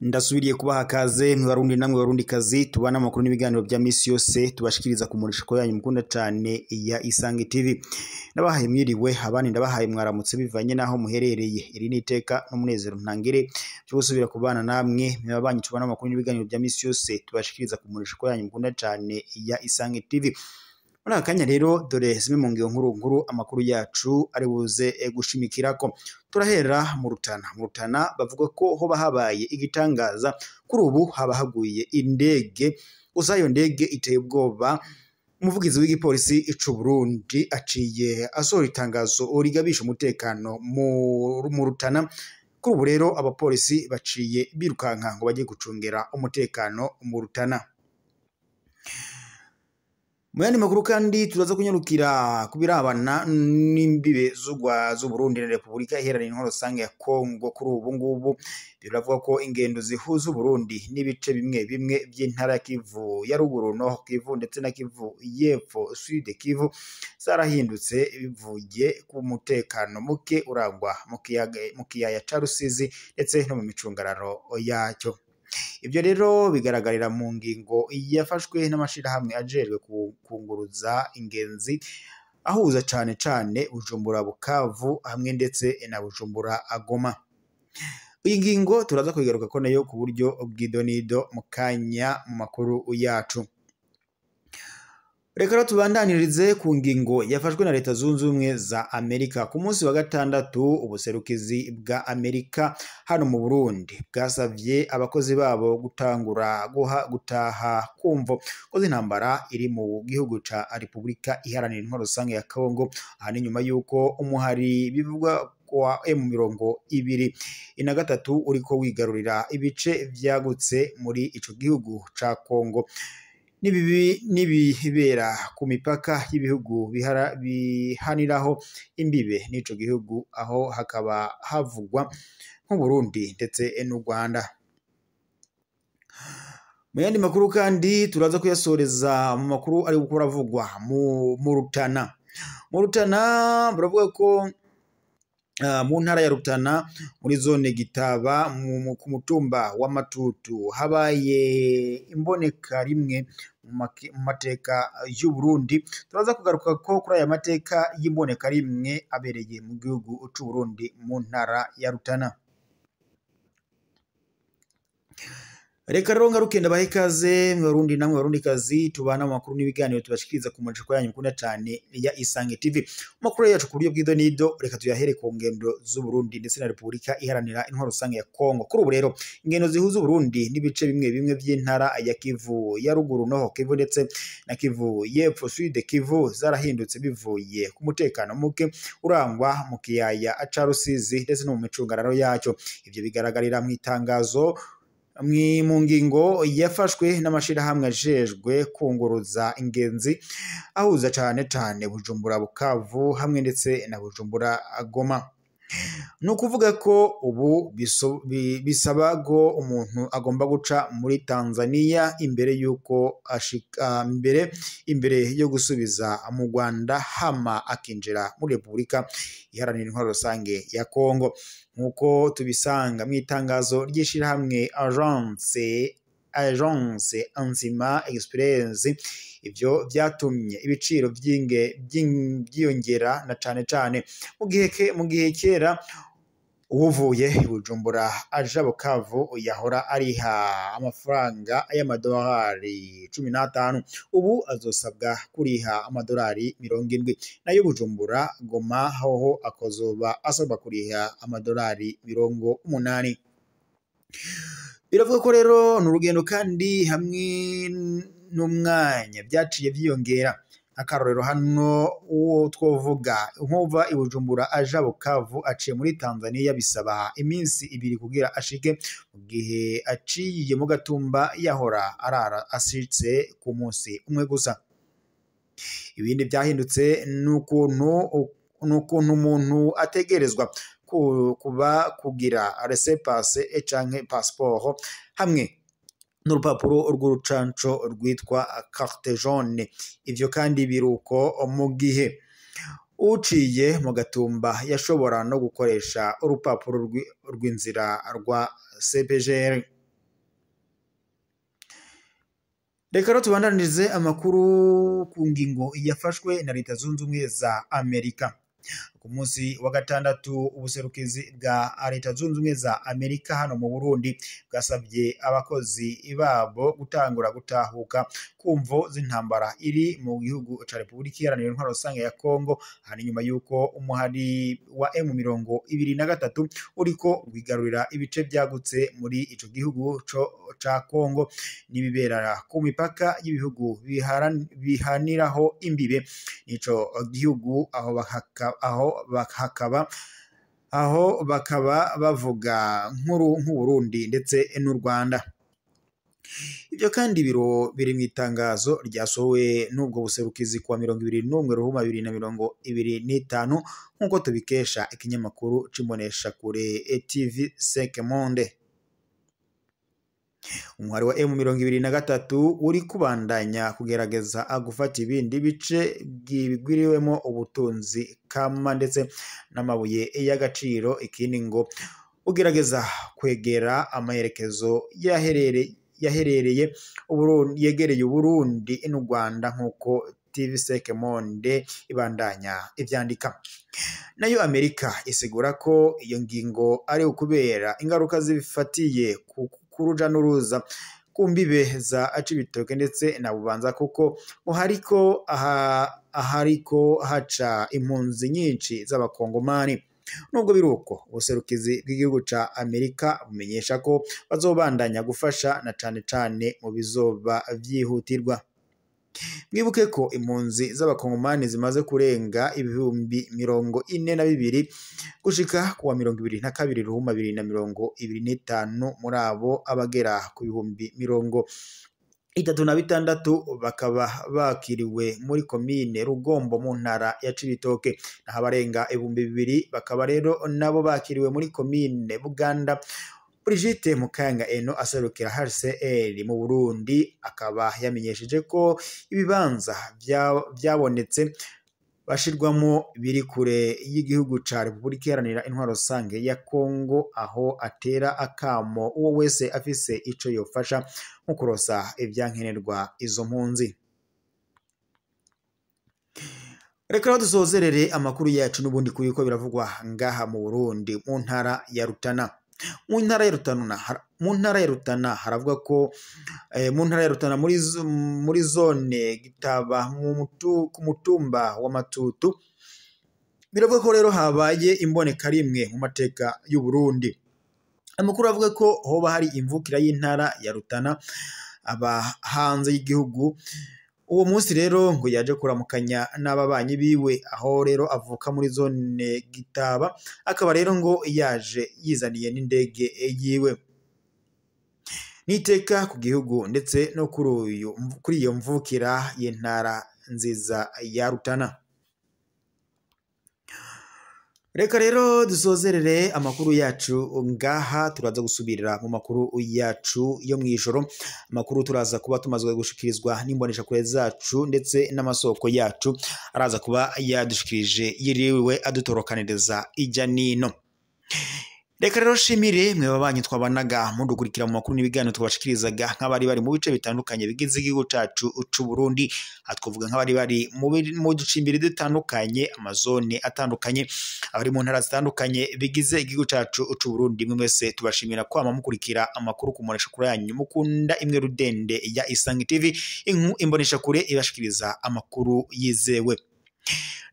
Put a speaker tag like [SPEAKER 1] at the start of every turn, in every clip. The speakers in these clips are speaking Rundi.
[SPEAKER 1] Ndasubiriye kubaha kaze mwarundi namwe barundi kazi tubana amakuru n'ibiganiro bya misi yose tubashikiriza ku murishiko yanyu mukunda cyane ya Isange TV. Nabahaye mwiriwe abandi ndabahaye mwaramutse bivanye naho muherereye. Iri ni iteka n'umunezero ntangere cyo gusubira kubana namwe mwabanyi tubana amakuru n'ibiganiro bya misi yose tubashikiriza ku murishiko yanyu mukunda cyane ya Isange TV. Muri aka kanya rero dore zimwe mu ngingo nkuru nkuru amakuru yacu ari buze gushimikirako. Turahera mu Rutana. Mu Rutana bavuga ko hoba habaye igitangaza, kuri ubu haba haguye indege, gusa iyo ndege iteye ubwoba. Umuvugizi w'igipolisi c'u Burundi aciye asohora itangazo rigabisha umutekano mu Rutana. Kuri ubu rero abapolisi baciye birukanka ngo bagiye gucungera umutekano mu Rutana. Mu yandi makuru kandi turaza kunyarukira kubirabana n'imbibe z'Uburundi na Repubulika Iharanira Intwaro Rusange ya Kongo. Kuri ubu ngubu biravuga ko ingendo zihuza Uburundi n'ibice bimwe bimwe by'intara ya Kivu ya ruguru, Nord Kivu ndetse na Kivu y'Epfo, Sud Kivu, zarahindutse bivuye ku mutekano muke urangwa mu kiyaya ca Rusizi ndetse no mu micungararo yacyo. Ibyo rero bigaragarira mu ngingo yafashwe n'amashirahamwe ajejwe kunguruza ingenzi ahuza cane cane Bujumbura Bukavu hamwe ndetse na Bujumbura Goma. Iyi ngingo turaza kuyigaruka ko nayo ku buryo bw'idonido mu kanya mu makuru yacu. Reka rero tubandanirize ku ngingo yafashwe na Leta Zunze Ubumwe za Amerika. Ku munsi wa gatandatu ubuserukizi bwa Amerika hano mu Burundi bwasavye abakozi babo gutangura gutaha kumvo ko z'intambara iri mu gihugu ca Repubulika Iharanira Intwaro Rusange ya Kongo. Aha ni nyuma yuko umuhari bivugwa kwa M23 uriko wigarurira ibice vyagutse muri ico gihugu ca Kongo. N'ibibera ku mipaka y'ibihugu bihaniraho imbibe n'ico gihugu, aho hakaba havugwa nk'Uburundi ndetse n'u Rwanda. Mu yandi makuru kandi turaza kuyasoreza mu makuru ari gukora avugwa mu Rutana. Mu Rutana baravuga ko mu ntara ya Rutana muri zone Gitaba ku mutumba wa Matutu habaye imboneka rimwe mu mateka y'u Burundi. Turaza kugaruka ko kuri aya mateka y'imboneka rimwe abereye mu gihugu c'u Burundi mu ntara ya Rutana. Reka rero ngaruke ndabahe ikaze mwarundi namwe barundi kazi tubana mu makuru n'ibiganiro tubashikiriza ku murishiko yanyu mukunda cyane ya Isange TV. Amakuru yacu ku buryo bw'idonido reka tuyahere ku ngendo z'u Burundi ndetse na Repubulika Iharanira Intwaro Rusange ya Kongo. Kuri ubu rero ingendo zihuza Uburundi n'ibice bimwe bimwe by'intara ya Kivu ya ruguru, Nord Kivu ndetse na Kivu y'Epfo, Sud Kivu, zarahindutse bivuye ku mutekano muke urangwa mu kiyaya ca Rusizi ndetse no mu micungararo yacyo. Ivyo bigaragarira mu itangazo mu ngingo yafashwe n'amashirahamwe ajejwe kunguruza ingenzi ahuza cane cane Bujumbura Bukavu hamwe ndetse na Bujumbura Goma. Ni ukuvuga ko ubu bisaba ko umuntu agomba guca muri Tanzania imbere yuko ashika imbere yo gusubiza mu Rwanda hama akinjira muri Repubulika Iharanira Intwaro Rusange ya Kongo, nkuko tubisanga mu itangazo ry'ishirahamwe Agence Anzima Express. Ivyo vyatumye ibiciro byiyongera na cane cane mu gihe kera uwuvuye Bujumbura aja Bukavu yahora ariha amafaranga y'amadolari 15, ubu azosabwa kuriha amadolari 70, nayo Bujumbura Goma hoho akozoba asabwa kuriha amadolari 80. Biravuga ko rero ni urugendo kandi hamwe n'umwanya byaciye byiyongera. Akarorero hano uwo twovuga nkuva i Bujumbura aja Bukavu aciye muri Tanzania bisaba iminsi ibiri kugira ashike, mu gihe aciye mu Gatumba yahora arara ashitse ku munsi umwe gusa. Ibindi byahindutse n'ukuntu umuntu ategerezwa kuba kugira laissez-passer canke passeport hamwe n'urupapuro rw'urucanco rwitwa carte jaune. Ivyo kandi biruko mu gihe uciye mu Gatumba yashobora no gukoresha urupapuro rw'inzira rwa CPGR. Reka rero tubandanirize amakuru ku ngingo yafashwe na Leta Zunze Ubumwe za Amerika. Ku munsi wa gatandatu, ubuserukizi bwa Leta Zunze Ubumwe za Amerika hano mu Burundi bwasabye abakozi babo gutangura gutahuka ku mvo z'intambara iri mu gihugu ca Repubulika Iharanira Intwaro Rusange ya Kongo, hari nyuma y'uko umuhari wa M23 uriko wigarurira ibice byagutse muri ico gihugu ca Kongo n'ibibera ku mipaka y'ibihugu bihaniraho imbibe n'ico gihugu, aho bakaba bavuga nk'Uburundi ndetse n'u Rwanda. Ibyo kandi biro biri mu itangazo ryasohowe n'ubwo buserukizi kuwa 21 Ruhuma 2025, nk'uko tubikesha ikinyamakuru c'Imboneshakure TV 5 Monde. Umuhari wa M23 uri kubandanya kugerageza gufata ibindi bice bigwiriwemo ubutunzi kama ndetse n'amabuye y'agaciro. Ikindi ngo ugerageza kwegera amaherekezo yaherereye Uburundi, yegereye Uburundi n'u Rwanda, nk'uko TV 5 Monde ibandanya ivyandika. Nayo Amerika isigura ko iyo ngingo ari ukubera ingaruka zibifatiye ku kuruja n'uruza ku mbibe za Cibitoke ndetse na Bubanza, kuko hariko ahariko haca impunzi nyinshi z'abakongomani. Nubwo biruko, ubuserukizi bw'igihugu ca Amerika bumenyesha ko bazobandanya gufasha na cane cane mu bizoba vyihutirwa. Mwibuke ko impunzi z'abakongomani zimaze kurenga 42,000 gushika kuwa 22 Ruhuma 2025, muri abo abagera ku 36,000 bakaba bakiriwe muri komine Rugombo mu ntara ya Cibitoke, naho abarenga 2000 bakaba rero nabo bakiriwe muri komine Buganda. Brigitte Mukanga Eno aserukira HCR mu Burundi akaba yamenyesheje ko ibibanza byabonetse bashirwamo biri kure y'igihugu ca Repubulika Iharanira Intwaro Rusange ya Kongo, aho atera akamo uwo wese afise ico yofasha mu kurosa ivyankenerwa izo mpunzi. Reka rero dusozerere amakuru yacu n'ubundi kubiko biravugwa ngaha mu Burundi mu ntara ya Rutana. Mu ntara ya Rutana haravuga ko mu ntara ya Rutana muri zone Gitaba ku mutumba wa Matutu, biravuga ko rero habaye imboneka rimwe mu mateka y'u Burundi. Amakuru avuga ko hoba hari imvukira y'intara ya Rutana aba hanze y'igihugu. Uwo munsi rero ngo yaje kuramukanya n'ababanyi biwe, aho rero avuka muri zone Gitaba, akaba rero ngo yaje yizaniye n'indege yiwe. Niteka ku gihugu ndetse no kuri iyo mvukira y'intara nziza ya Rutana. Reka rero dusozerere amakuru yacu ngaha, turaza gusubirira mu makuru yacu yo mw'ijoro. Amakuru turaza kuba tumaze gushikirizwa n'imboneshakure zacu ndetse n'amasoko yacu araza kuba yadushikirije yiriwe adutorokaniriza ijya nino. Reka rero shimire mwe babanyi twabanaga mudukurikira mu makuru n'ibiganiro twabashikirizaga, nk'abari bari mu bice bitandukanye bigize igihugu cacu c'u Burundi. Twavuga nk'abari bari mu ducimbiri dutandukanye, amazone atandukanye, abari mu ntara zitandukanye bigize igihugu cacu c'u Burundi. Mwe mwese tubashimira kwama mukurikira amakuru ku mboneshakure yanyu mukunda imwe rudende ya Isange TV, imboneshakure ibashikiriza amakuru yizewe.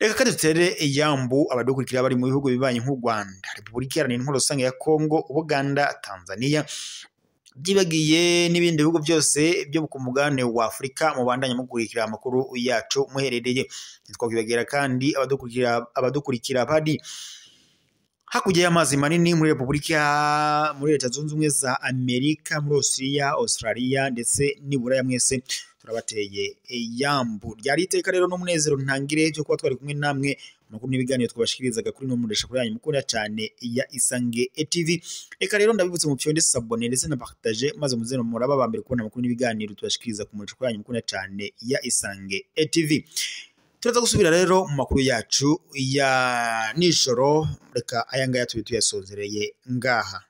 [SPEAKER 1] Reka kandi dutere iyambu abadukurikira bari mu bihugu bibanyi nk'u Rwanda, Repubulika Iharanira Intwaro Rusange ya Kongo, Uganda, Tanzania, byibagiye n'ibindi bihugu byose byo ku mugabane wa Afurika. Mubandanye mukurikira amakuru yacu muherereye. Ntitwakwibagira kandi abadukurikira bari hakurya y'amazi manini muri Repubulika, muri Leta Zunze Ubumwe za Amerika, muri Australia ndetse n'i Buraya. Mwese Turabateye yambu. Ryari iteka rero n'umunezero ntangire cyo kuba twari kumwe namwe makuru n'ibiganiro twabashikirizaga kuri no muresha kuri yanyu mukunda cyane ya Isange TV. Reka rero ndabibutse mu pyonde s'abonner ndetse na partager, maze muze muraba ba mbere kubona amakuru n'ibiganiro tubashikiriza ku muresha kuri yanyu mukunda cyane ya Isange TV. Turaza gusubira rero mu makuru yacu ya nijoro, reka aya ngaya tube tuyasozereye ngaha.